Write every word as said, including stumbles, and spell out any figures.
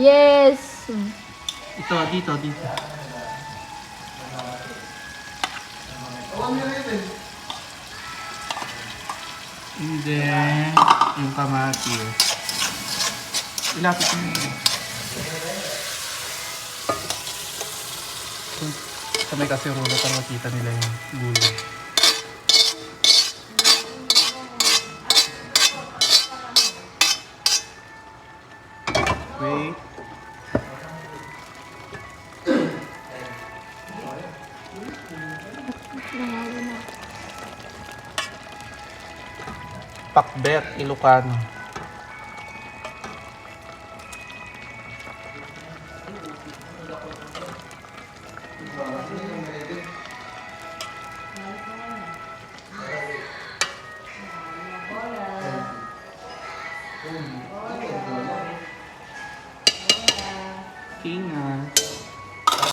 Yes. Ito, dito, dito. And then, yung kamatis. Ilapit mo. Sa may kasirola para makita nila yung gulay. Wait. Pakbet, Ilocano. Kinga.